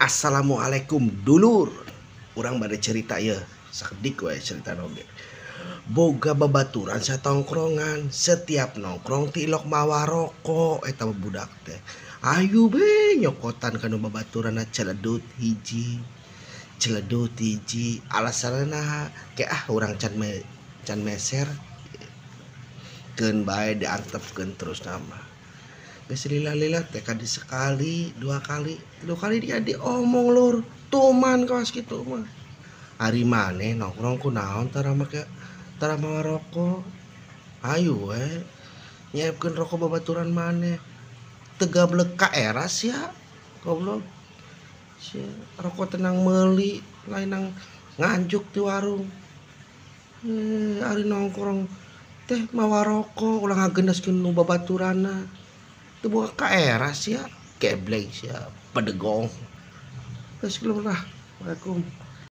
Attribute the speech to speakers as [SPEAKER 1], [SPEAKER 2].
[SPEAKER 1] Assalamualaikum dulur. Urang bade cerita ya, sakedik we cerita oge. Boga babaturan satongkrongan, setiap nongkrong tilok mawa rokok eta budak teh. Ayu be nyokotan kanu babaturanna celedut hiji. Celedut hiji, alasanna ke ah urang can me, can meser. Keun bae diantepkeun terus nama. Geus lila-lila teh kadi sekali, dua kali, tilu kali dia diomong lur, tuman kawas kitu mah. Ari maneh nongkrong kunaon tara make tara mawa rokok. Ayu we nyiapkeun rokok babaturan maneh. Teu gablek ka era sia, goblok. Sia rokok tenang meuli, lain nang nganjuk di warung. Ari nongkrong teh mawa rokok ulah ngagendaskeun nu babaturanna. Teu boga ka era sia, geblek sia, pedegong. Geus lah. Assalamualaikum.